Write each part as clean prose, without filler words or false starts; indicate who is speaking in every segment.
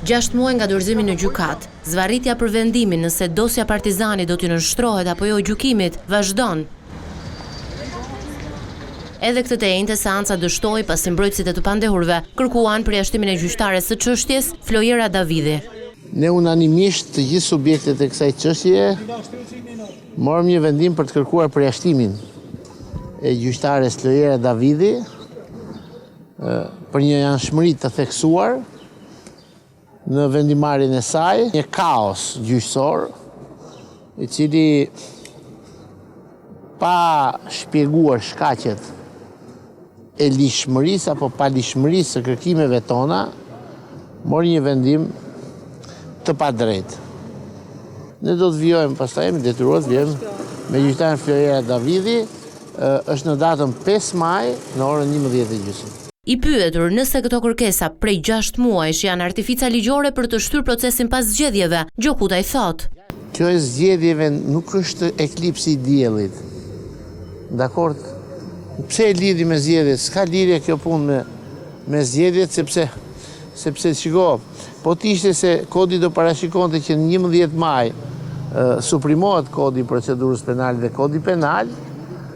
Speaker 1: Gjashtë muaj nga dorëzimi në gjykatë, zvarritja për vendimin nëse dosja Partizani do t'i nënshtrohet apo jo gjykimit, vazhdon. Edhe këtë të enjte seanca dështoi pasi mbrojtësit e të pandehurve kërkuan përjashtimin e gjyqtares së çështjes, Flojera Davidhi.
Speaker 2: Ne unanimisht të gjithë subjektet e kësaj çështjeje morëm një vendim për të kërkuar përjashtimin e gjyqtares Flojera Davidhi për një anshmëri të theksuar në vendimmarrjen e saj, një kaos gjyqësor, i cili pa shpjeguar shkaqet e ligjshmërisë apo paligjshmërisë së kërkimeve tona, mori një vendim të padrejtë. Ne do të vijojmë, pastaj jemi detyruar të vijojmë me gjyqtaren Flojera Davidhi, është në datën 5 maj në orën 11 e gjysmë.
Speaker 1: I pyetur nëse këto kërkesa prej gjashtë muajsh janë artifica ligjore për të shtyrë procesin pas zgjedhjeve, Gjokutaj thotë.
Speaker 2: Kjo e zgjedhjeve nuk është eklipsi i diellit. Dakord? Pse e lidhi me zgjedhjet? S'ka lidhje kjo punë me me zgjedhjet sepse sepse shiko, po të ishte se kodi do parashikonte që në 11 maj suprimohet kodi i procedurës penale dhe kodi penal,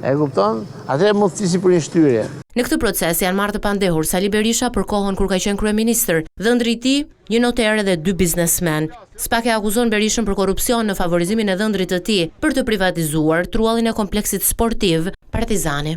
Speaker 2: e kupton? Atëherë mund të flisi për një shtyrje.
Speaker 1: Në këtë proces janë marrë të pandehur Sali Berisha për kohën kur ka qenë kryeministër, dhëndri i tij, një noter dhe dy biznesmenë. SPAK e akuzon Berishën për korrupsion në favorizimin e dhëndrit të tij për të privatizuar truallin e kompleksit sportiv Partizani.